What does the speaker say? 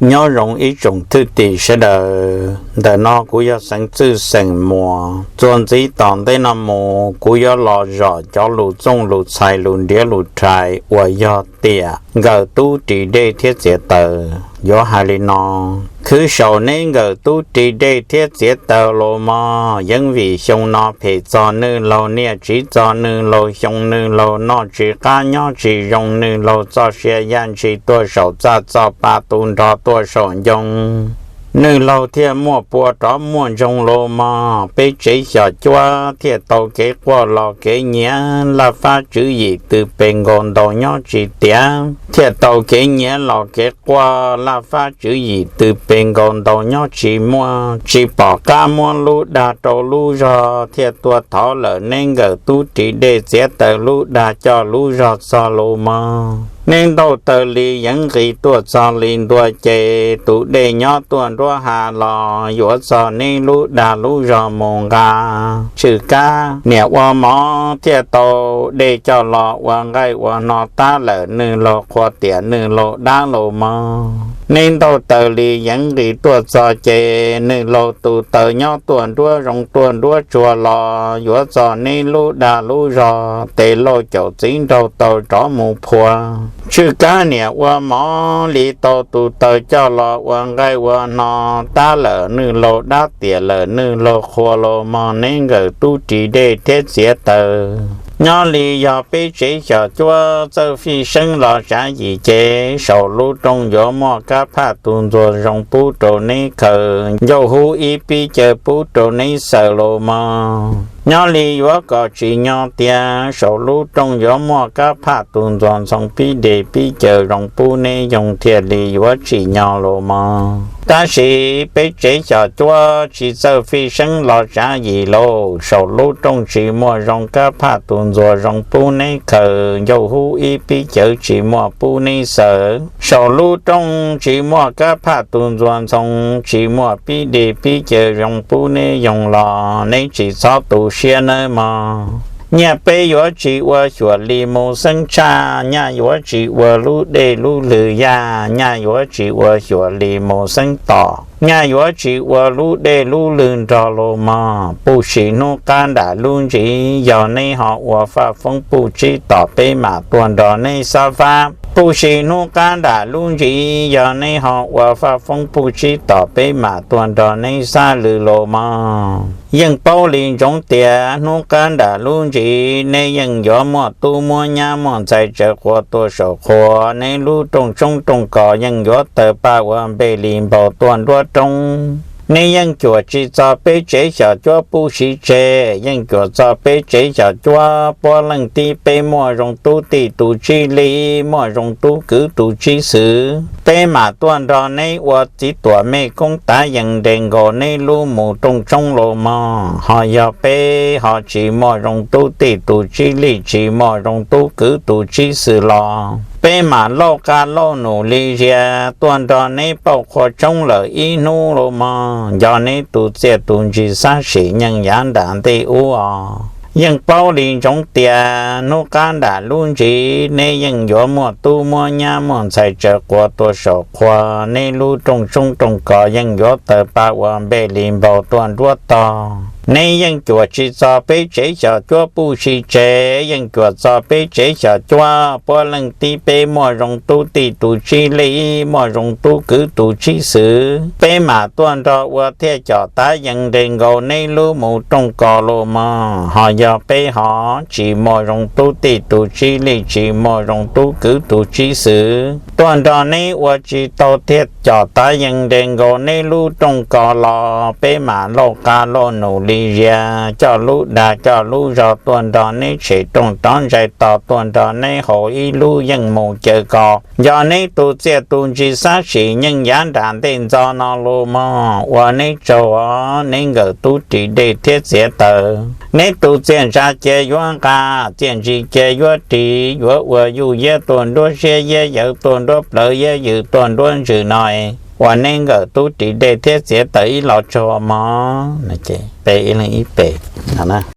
Nyob zoo ib tsoom thwj tim sawv daws, ntawm no kuv yog Xeev Txwj xeem Muas. Txuas ntxiv tom ntej no mus kuv yuav los zom cov lus txooj lus txhais lus nriav lus rhais uas yog tiam nkawm tub ris dej thiab txiav taws yuav hais li no. Khwv saum neb nkawm tub ris dej thiab txiav taws los mog, yeeb vim xyoo no phem txog nwj laug niaj tsiv, txog nwj laug xyoo, nwj laug noj tsis qab nyob tsis zoo, nwj laug txoj sia yaj ntshis tuaj saum txaj, txoj pa tu nrho tuaj saum ncoo, nwj laug thiaj muaj pua rov muaj ntsoog los mog. Peb tsev xyom cuab thiaj tau kev quaj los kev nyiav, laj fab tswv yim tw pes nkaus ntaus nyob tsis tiav, thiaj tau kev nyiav los kev quaj, laj fab tswv yim tw pes nkaus ntaus nyob tsis muaj, tsis pom qab muab lub dag rau lub zog, thiaj tuaj thov lawm neb nkawm tub ris dej txiav taws lub dag coj lub zog txog los mog. Neb ntaus taws li yeev nqis tuaj txog li ntua ces tus dej nyob tuaj nruab hav los yuav txog neb lub dag lub zog mus nqa. Tshwj kab niam ua mov thiaj tau dej coj los ua nqaij ua hno tab lawm nwj laug qhua tiam nwj laug dab los mog. Neb ntaus taws li yeev nqis tuaj txog ces nwj laug tus taws nyob tuaj nruab zoov tuaj nruab tsuag los yuav txog neb lub dag lub zog, tes lauj caum txiv nraug tau rov mus phua. Tshwj kab niam ua mov li tau tus taws coj los ua nqaij ua hno tab lawm nwj laug dab tiam lawm nwj laug qhua los mog, neb nkawm tub ris dej thiab txiav taws. Nyob li yog peb tsev xyom cuab txawj fij seeb los tsav yim ces saum lub rooj yuav muaj kab phaj tus ntxuag zoo pub rau neb khaws, ncauj hub ib pib caws pub rau neb xaws los mog. Nyob li yuav kom tsim nyog tias saum lub rooj yuav muaj kab phaj tus ntxuag ntxhoo pib de pib caws zoo pub neb yoog thiaj li yuav tsim nyog los mog. Tab sis peb tsev xyom cuab tsis txawj fij seeb los tsav yim lauj, saum lub rooj tsis muaj zoo kab phaj tus ntxuag zoo pub neb khaws, ncauj hub ib pib caws tsis muaj pub neb xaws. Saum lub rooj tsis muaj kab phaj tus ntxuag ntxhoo, tsis muaj pib de pib caws zoo pub neb yoog los neb tsis txhob tu siab nawb mog. Nyaj peb yuav tsis ua xyuam li mus xeeb tshaj, nyaj yuav tsis ua lub dej lub lwg yaj, nyaj yuav tsis ua xyuam li mus xeeb tom, nyaj yuav tsis ua lub dej lub lwg nrog los mog. Puj sim hnub qab nram lub ntsis yog neb ho ua faj foob puj tsib tom peb mam tuaj nrog neb xab fab. Puj sim hnub qab nram lub ntsis yog neb ho ua faj foob puj tsib tom peb mam tuaj nrog neb xab lwg los mog. Yeej paub li ntsoov tias hnub qab nram lub ntsis neb yeej yuav muaj tub muab nyab muaj ntxhais tsawv qhua tuaj saum qhua, neb lub rooj tshoob rooj kos yeej yuav tawg paj ua npej li npaug tuaj nruab roob. Neb yeej cuam tsis txog peb tsev xyom cuab puj sim tseg, yeej cuam txog peb tsev xyom cuab puab leej tib peb muaj zoo tub tij tus tsib lij, muaj zoo tub kwv tus tsib xwv. Peb mam tuaj nrog neb ua txiv tuam mej koob tav yees nres nkaus neb lub mus rooj tshoob los mog. Ho yog peb ho tsis muaj zoo tub tij tus tsib lij, tsis muaj zoo tub kwv tus tsib xwv los peb mam lauj qab lauj num li zias tuaj nrog neb pauj qhua tshoob lawm ib hnub los mog. Nco neb tus txiaj tus ntsig xab sim nyeej yav nram ntej ub os. Yeej paub li ntsoov tias hnub qab nram lub ntsis neb yeej yuav muaj tub muab nyab muaj ntxhais tsawv qhua tuaj saum qhua, neb lub rooj tshoob rooj kos yeej yuav tawg paj ua npej li npaug tuaj nruab tog. Neb yeej cuam tsis txog peb tsev xyom cuab puj sim tseg, yeej cuam txog peb tsev xyom cuab puab leej tib peb muaj zoo tub tij tus tsib lij, muaj zoo tub kwv tus tsib xwv. Peb mam tuaj nrog ua thiaj com tav yees nres nkaus neb lub mus rooj kos los mog. Ho yog peb ho tsis muaj zoo tub tij tus tsib lij, tsis muaj zoo tub kwv tus tsib xwv, tuaj nrog neb ua tsis tau thiaj com tav yees nres nkaus neb lub rooj kos los peb mam lauj qab lauj num li zias coj lub dag coj lub zog tuaj nrog neb tshem rooj rov ntsais tos tuaj nrog neb haus ib lub yeej mus caw kos. Nco neb tus txiaj tus ntsig xab sim nyeej yav nram ntej ntxo no los mog. Ua neb tsaug os, neb nkawm tub ris dej thiab txiav taws. Neb tus txiaj ntsa cia yuav nqa, txiaj ntsig cia yuav ris, yuav ua yuj yiab tuaj nruab siab yiab yawv tuaj nruab plawv yiab ywm tuaj nruab ntsws no, ua neb nkawm tub ris dej thiab txiav taws ib los tsaug mog. Pe ib leeg ib pe no.